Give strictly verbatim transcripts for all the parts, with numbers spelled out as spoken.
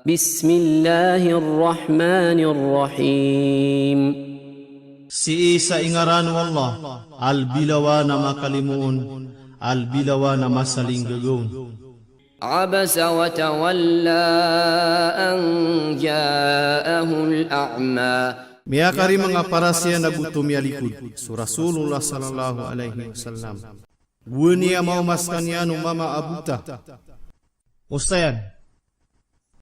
بسم الله الرحمن الرحيم. Sii sa ingaran o Allah, a lbi lawan a makalimoon, a lbi lawan a masalinggagaw. عبس وتولى أن جاءه الأعمى. Miyakarimang a paras iyan ago tomiyalikod so Rasulullah sallallahu alaihi wasallam. Gowani a maoma skaniyan o mama a bota. Osayan.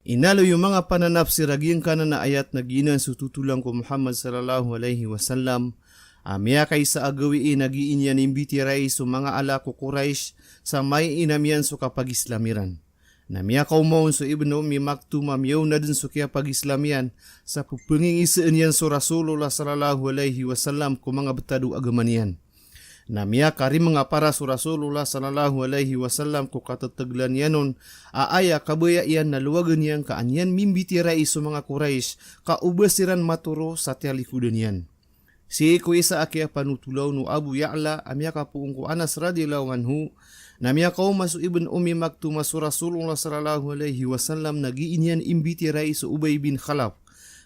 Inaloy o manga pananapsir a giyangkanan a ayat na giyanan so totolan ko Muhammad sallallahu alaihi wasallam a miyakaisa a gawii na gii niyan imbitiyarai so manga ala ko Quraysh sa maiinam iyan so kapagislam iran. Na miyakaoma on so Ibn Ummi Maktum a miyaona dn so kiyapag-Islam iyan sa ppangingisaan iyan so Rasulullah sallallahu alaihi wasallam ko manga btad o agama niyan. Na miyakarimang a paras o Rasulullah sallallahu alaihi wasallam ko katataglan iyan on a aya kabaya iyan na lowagan iyan ka an iyan mimbitiyarai so manga Quraysh ka o ba siran matoro sa tiyalikodan iyan. Sii ko isa a kiyapanothola on o Abu Ya'la a miyakapoon ko Anas radhiyallahu anhu, na miyakaoma so Ibn Ummi Maktum a so Rasulullah sallallahu alaihi wasallam na gii niyan imbitiyarai so Ubay bin Khalaf.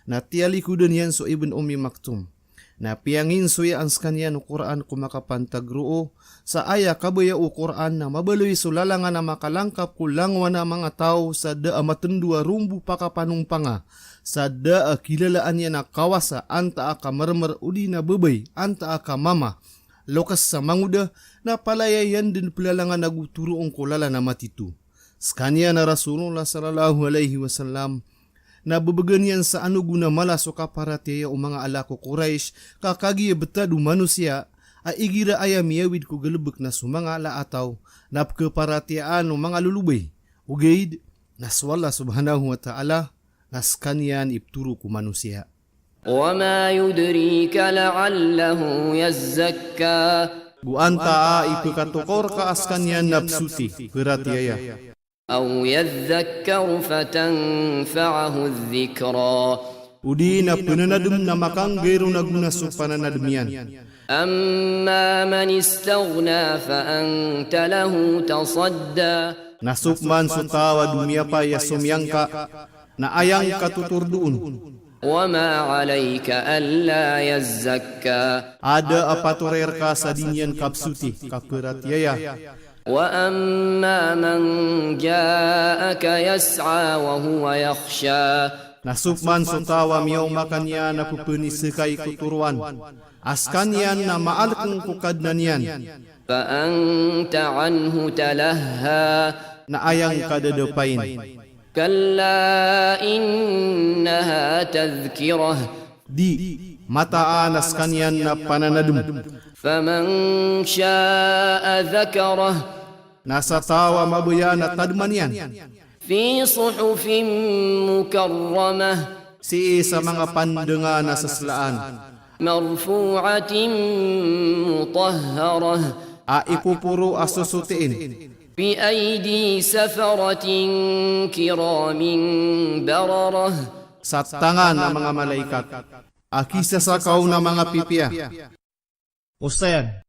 Na tiyalikodan iyan so Ibn Ummi Maktum. Na piyanginsoyaan skaniyan o Qur'an ko makapantag roo, sa aya kabaya o Qur'an na mabaloy so lalangan a makalangkap ko langowan a manga taw sa da a matndo a rombo pakapanompanga, sa da a kilalaan iyan a kawasa antaa ka marmar odi na babay antaa ka mama, loks sa mangoda, na palaya iyan dn plalangan ago toroon ko lalan a matito. Skaniyan a Rasulullah sallallahu alaihi wasallam, na bbgan iyan sa anogon a mala so kaparatiyaya o manga ala ko Quraysh, ka kagiya btad o manosiya a igira aya miyawid ko galbk na so manga ala a taw na pkhaparatiyayaan o manga lolobay. Ogaid na so Allah subhanahu wa ta'ala na skaniyan i ptoro ko manosiya. وما يدريك لعله يزكى. Go antaa i pkhatokor ka a skaniyan na psoti, pharatiyaya. أو يذكر فتنفعه الذكرى. Odi na pnanadm na makanggay ron a gona so pananadm iyan. أما من استغنى فأنت له تصدى. Na so pman so taw a domiyapay a somiyangka, na aya ngka totordoon. وما عليك ألا يزكى. A da a patoray rka sa di niyan kapsoti, kapharatiyaya. وأما من جاءك يسعى وهو يخشى. Na so pman so taw a miyaoma ka niyan a pphanisakay ko toroan, a skaniyan na maalkng ko Kadnan iyan. فأنت عنه تلهى. Na aya ngka dadapain. كلا إنها تذكرة. Di, mataan a skaniyan na pananadm. فمن شاء ذكره. Na sa taw a mabaya na tadman iyan. في صحف مكرمة. Sii sa manga pandangan a saslaan. مرفوعة مطهرة. A ipoporo a sosotiin. بأيدي سفرة كرام بررة. Sa tangan a manga malaikat a kisasakaw na manga pipiya. Osayan.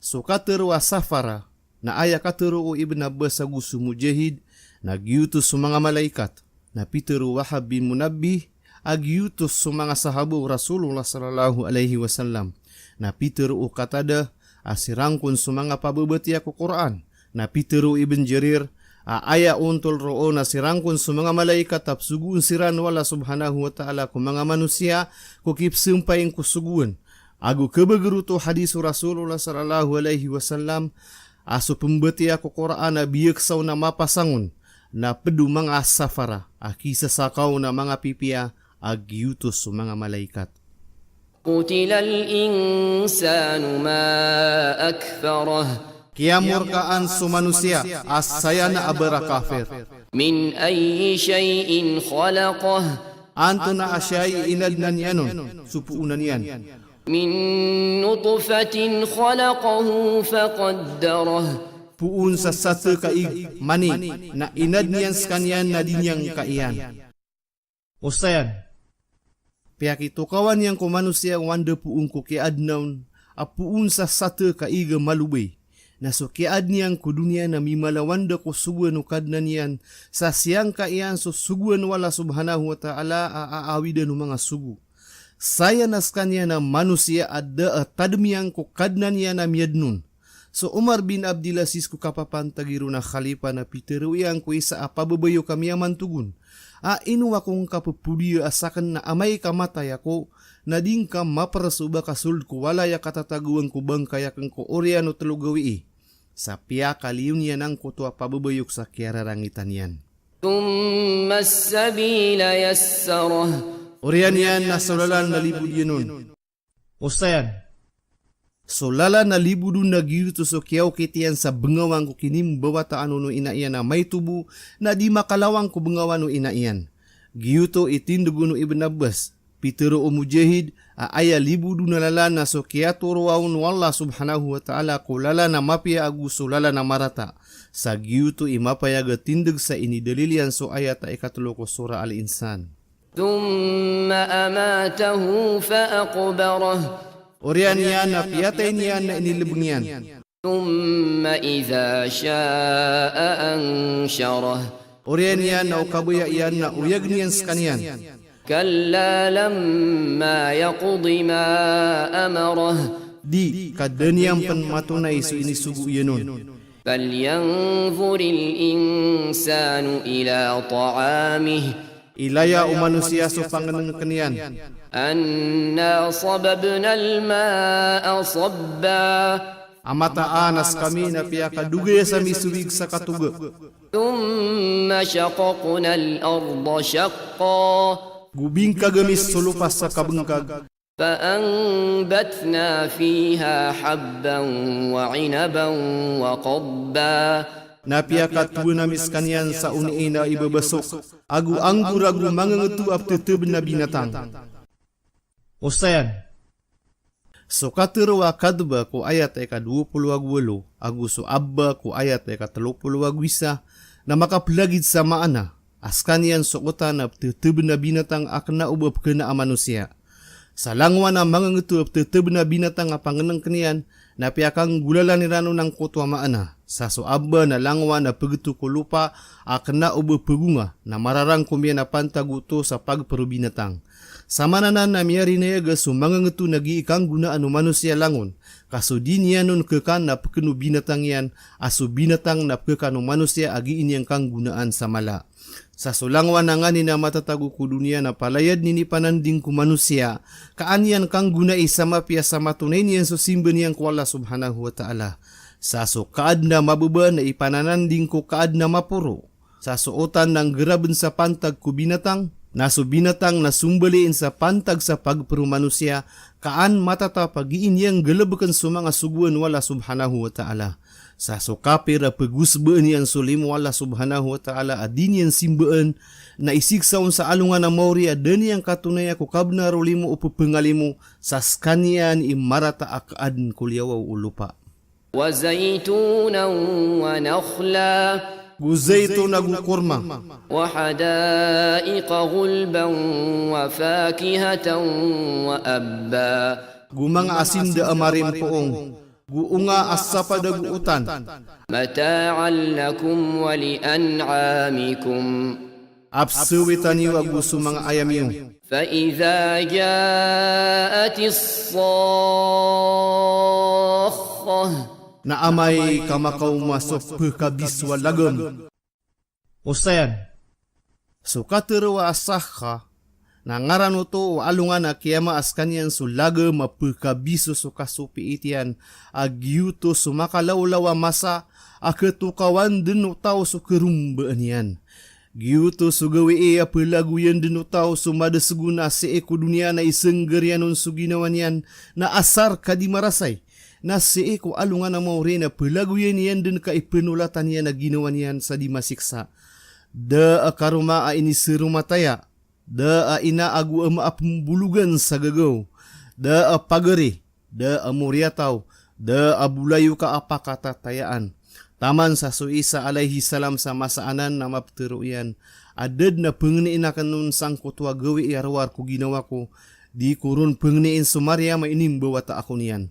So katharo a safara, na aya katharo o Ibn Abbas ago so Mujahid, na giyoto so manga malaikat. Na pitharo o Wahab bin Munabbih a giyoto so manga sahaba o Rasulullah sallallahu alaihi wasallam. Na pitharo o Qatada a siran kon so manga pababatiya ko Qur'an. Na pitharo o Ibn Jarir a aya ontol roo na siran kon so manga malaikat a psogoon siran o Allah subhanahu wa ta'ala ko manga manosiya ko kipsampayin ko sogoan. Ago khabagr oto a hadis o Rasulullah sallallahu alaihi wasallam a so pmbatiya ko Qur'an a biyaksa on a mapasang on na pd o manga safara a kisasakaw na manga pipiya a giyoto so manga malaikat. قتل الإنسان ما أكفره. Kiyamorkaan so manosiya a saya na a ba rakafir. من أي شيء خلقه. Antonaa a shay i inadnan iyan on so poonan iyan. من نطفة خلقه فقدره. Poon sa sath ka ig mani na inadn iyan skaniyan na di niyan kaiyan. Osayan. Piyakitokawan iyan ko manosiya o anda poon ko kiyaadna on a poon sa sath ka ig a malobay. Na so kiyaadn iyan ko doniya na mimalawan da ko sogoan o Kadnan iyan, sa siyangka iyan so sogoan o Allah subhanahu wa ta'ala a aawidan o manga sogo. Saya na skaniyan a manosiya a da a tadm iyan ko Kadnan iyan a miyadn on. So Umar bin Abdul Aziz ko kapapantagi ron a khalifa na pitharo iyan ko isa a pababayok a miyamantogon a ino ako ngka pphodiya a sakn na amay ka matay ako na di ngka maprs o ba ka sold ko walay a katatagoan ko bangkay akn ko oriyan o tlo gawii. Sa piyakaliyo niyan angkoto a pababayok sa kiyararangitan iyan. ثم السبيل يسره. Oriyan iyan na so lalan na libod iyan on. Osayan. So lalan na libod on na giyoto so kiyaokit iyan sa bngawan ko kinimbawataan on o ina iyan a maito bo na di makalawan ko bngawan o ina iyan. Giyoto i tindg on o Ibn Abbas. Pitharo o Mujahid a aya libod on a lalan na so kiyatoroa on o Allah subhanahu wa ta'ala ko lalan a mapiya ago so lalan a marata. Sa giyoto i mapayag a tindg sa inidalil iyan so ayat a ikatlo ko Surah Al-Insan. ثم أماته فأقبره. Oriyan iyan na piyatay niyan na inilbng iyan. ثم إذا شاء أنشره. Oriyan iyan na o kabaya iyan na oyagn iyan skaniyan. كلا لما يقض ما أمره. Di, ka da niyan pn matonay so inisogo iyan on. فلينظر الإنسان إلى طعامه. Ilaya o manosiya so pangnngkn iyan. أنا صببنا الماء صبا. A mataan a skami na piyakadogaya ami so wig sa katoga. ثم شققنا الأرض شقا. Go bngkag ami so lopa sa kabngkag. فأنبتنا فيها حبا وعنبا وقضبا. Na piyakatowan ami skaniyan sa onii na ibabasok, ago anggur ago mangngto a pthatbn a binatang. Osayan. So katharo a qadba ko ayat a ika dowa polo ago walo, ago so abba ko ayat a ika telo polo ago isa, na makaplagid sa maana a skaniyan so otan a pthatbn a binatang a kna o ba pkna a manosiya. Sa langowan a mangngto a pthatbn a binatang a pangnngkn iyan, na piyakanggolalan iran on angkoto a maana. Sa so abba na langowan a pgto ko lopa a kna o ba pgonga, na mararangkom iyan a pantag oto sa pagpro binatang. Sa maana nan na miyarinayag a so mangngto na gii kanggonaan o manosiya langon, ka so di niyan on khakan na pkn o binatang iyan, a so binatang na pkhakan o manosiya a gii niyan kanggonaan sa mala. Sa so langowan a nganin a matatago ko doniya na palaya dn inipananding ko manosiya, ka an iyan kanggonai sa mapiya sa matonay niyan so simba niyan ko Allah subhanahu wa ta'ala. Sa so kaadn a mababa na ipanananding ko kaadn a maporo. Sa so otan na nggrabn sa pantag ko binatang, na so binatang na sombaliin sa pantag sa pagpro manosiya, ka an matatap a gii niyan nggalbkn so manga sogoan o Allah subhanahu wa ta'ala. Sa so kapir a pgosbaan iyan so limo o Allah subhanahu wa ta'ala a di niyan simbaan, na isiksa on sa alongan a maori a da niyan katonaya ko kabnar o limo o pphangalimo, sa skaniyan i marata a kaadn ko liyawaw o lopa. وزيتونا ونخلا. Go zaytun ago korma. وحدائق غلبا وفاكهة وأبا. Go manga asinda a marimpoong, go onga a sapad ago otan. متاعا لكم ولأنعامكم. A psawitaniyo ago so manga ayamiyo. فإذا جاءت الصاخة. Na amay ka makaoma so pkhabiso a lagam. Osayan. So katharo a sakha, na ngaran oto o alongan a kiyama a skaniyan so lagam a pkhabiso so kasopiit iyan, a giyoto so makalawlaw a masa a khatokawan dn o taw so kharombaan iyan. Giyoto so gawii a phlagoyan dn o taw so madasgon a sii ko doniya na isnggar iyan on so ginawa niyan, na asar ka di marasay. Na sii ko alongan a maori na phlagoyan iyan dn ka ipnolatan iyan a ginawa niyan sa di masiksa. Da a karoma a inisaromataya, da a ina ago ama a pmbologan sa gagaw, da a pagari, da a moriyataw, da a bolayoka a pakatatayaan. Taman sa so Isa alayhis salam sa masa anan na maptharo iyan a da dn a pngnii akn on sangkoto a gawii a rowar ko ginawa ko, di ko ron pngniin so Maryam a inimbawata ako niyan.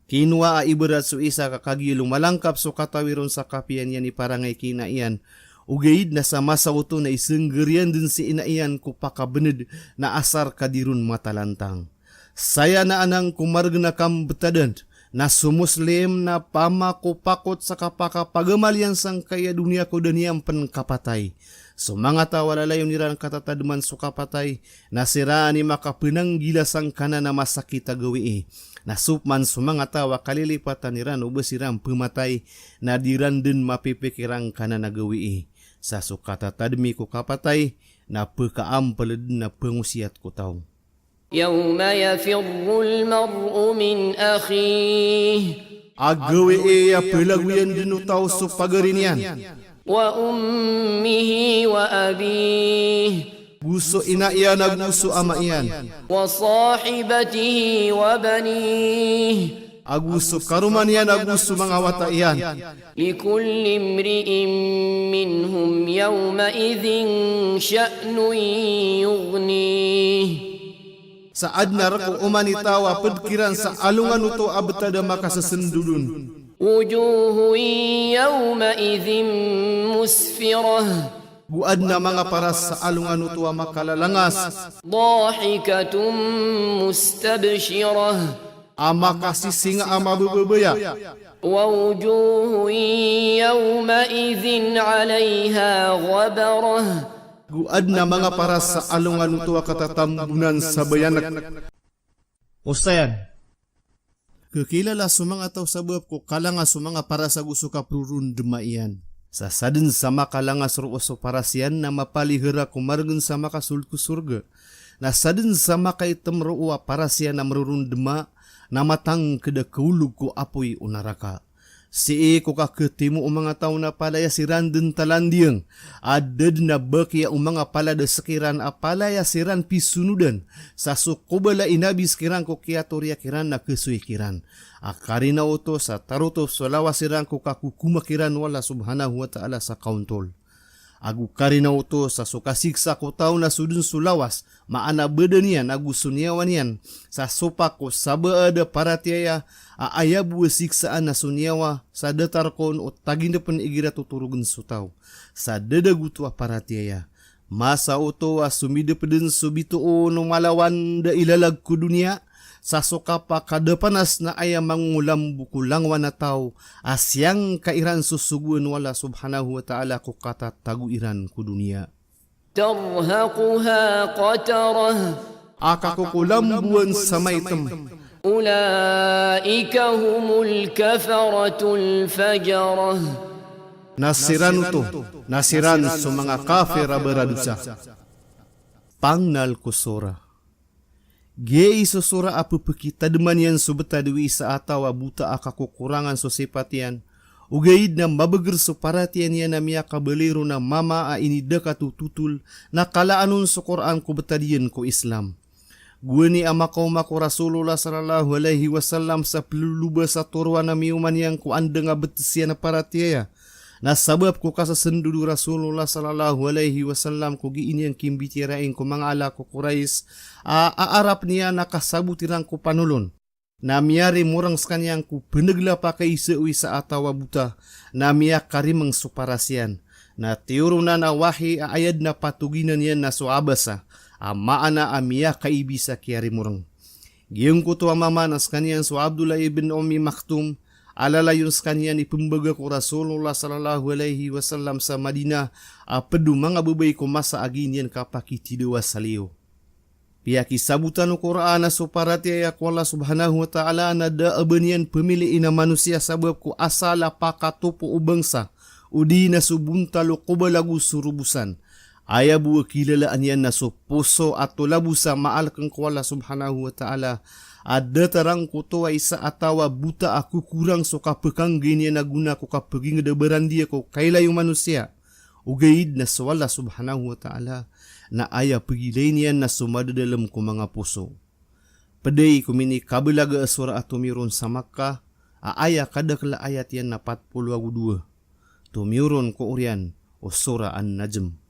Kinowa a ibarat so isa ka kagiya lomalangkap so katawi ron sa kapiya niyan i parangay ki ina iyan. Ogaid na sa masa oto na isnggar iyan dn si ina iyan ko pakabnd na asar ka di ron matalantang. Saya na anang ko margn a kambtadan na so Muslim na pamakopakot sa kapakapagamal iyan sangkaya doniya ko da niyan pn kapatay. So manga taw a lalayon iran katatadman so kapatay, na siran i makapnanggila sangkanan a masakit a gawii. Na so pman so manga taw a kalilipatan iran o ba siran pmatay, na di ran dn mapipikir angkanan a gawii. Sa so katatadmi ko kapatay, na pkaampl dn a pngosiyat ko taw. يوم يفر المرء من أخيه. A gawii a plagoyan dn o taw so pagari niyan. وأمه وأبيه. Go so ina iyan ago so ama iyan. وصاحبته وبنيه. Ago so karoma niyan ago so manga wata iyan. لكل امرئ منهم يومئذ شأن يغنيه. Sa adn a rk o oman i taw a pd kiran sa alongan oto a btad a makasasndod on. وجوه يومئذ مسفرة. Go adn a manga paras sa alongan oto a makalalangas. ضاحكة مستبشرة. A makasisinga a mababaya. ووجوه يومئذ عليها غبرة. Go adn a manga paras sa alongan oto a katatambonan sa bayanak. Osayan. Khakiilala so manga taw sabap ko kalangas o manga paras ago so kaprorondma iyan. Sa sadn sa makalangas roo so paras iyan na mapalihara ko margn sa makasold ko sorga. Na sadn sa makaitm roo a paras iyan a mrorondma na matangkd a kaolog ko apoy o naraka. Sii ko kakhatimo o manga taw na palaya siran dn talandiyang a da dn a bakiya o manga palad a skiran a palaya siran pisonodan. Sa so kobal a inabi skiran ko kiyatoriya kiran na khasoy kiran. A karina oto sa tarotop so lawas iran ko kakokoma kiran o Allah subhanahu wa ta'ala sa kaontol. Ago karina oto sa so kasiksa ko taw na so dn so lawas, maana badan iyan ago so niyawa niyan, sa sopak ko sabaad a paratiyaya a aya bo a siksaan na so niyawa, sa datar kon o tagindpn igira totorogn so taw. Sa dadagoto a paratiyaya. Masa oto a somidp dn so bitoon o malawan da ilalag ko doniya, sa so kapakadapanas na aya mangolambo ko langowan a taw, a siyangka iran sosogoan o Allah subhanahu wa ta'ala ko katatago iran ko doniya. ترهقها قترة. A kakokolamboan sa maitm. أولئك هم الكفرة الفجرة. Na siran oto, na siran so manga kafir a baradosa. Pangnal ko sora. Giyai so sora a ppkitadman iyan so btad o isa a taw a bota a kakokorangan so sipat iyan. Ogaid na mabagr so paratiyaya niyan a miyakabalay ron a mama a inidakato totol, na kalaan on so Qur'an ko btad iyan ko Islam. Gowani a makaoma ko Rasulullah sallallahu alaihi wasallam sa ploloba sa toroan a miyoman iyan ko andang a bts iyan a paratiyaya. Na sabap ko kasasndod o Rasulullah sallallahu alaihi wasallam ko gii niyan kimbitiyarai ko manga ala ko Quraysh a aarap niyan a kasabot iran ko panolon. Na miyarimorang skaniyan ko pnglap a kaisa o isa a taw a bota, na miyakarimang so paras iyan. Na tiyoronan a wahi a aya dn a patoginan iyan na so abasa, a maana a miyakaibi sa kiyarimorang. Giyangkoto a mama na skaniyan so Abdullah ibn Ummi Maktum, a lalayon skaniyan i pmbaga ko Rasulullah sallallahu alaihi wasallam sa Madinah, a pd o manga babay ko masa a gii niyan kapakitidawa sa liyo. Piyakisabotan o Qur'an a so paratiyaya ko Allah subhanahu wa ta'ala na da a ba niyan pmiliin a manosiya sabap ko asal a pakatopo o bangsa, odi na so bontal o kobal ago so robosan. Aya bo a kilalaan iyan na so poso a tolabos a maalkn ko Allah subhanahu wa ta'ala, a datar angkoto a isa a taw a bota a kokorang so kapkanggay niyan a gona ko kapagingd a barandiya ko kailay o manosiya. Ogaid na so Allah subhanahu wa ta'ala, na aya pgilayn iyan na so madadalm ko manga poso. Pd i ko minikablag a sora a tomiyoron sa Makkah, a aya kadakl a ayat iyan na pat polo ago dowa. Tomiyoron ko oriyan o sora An-Najm.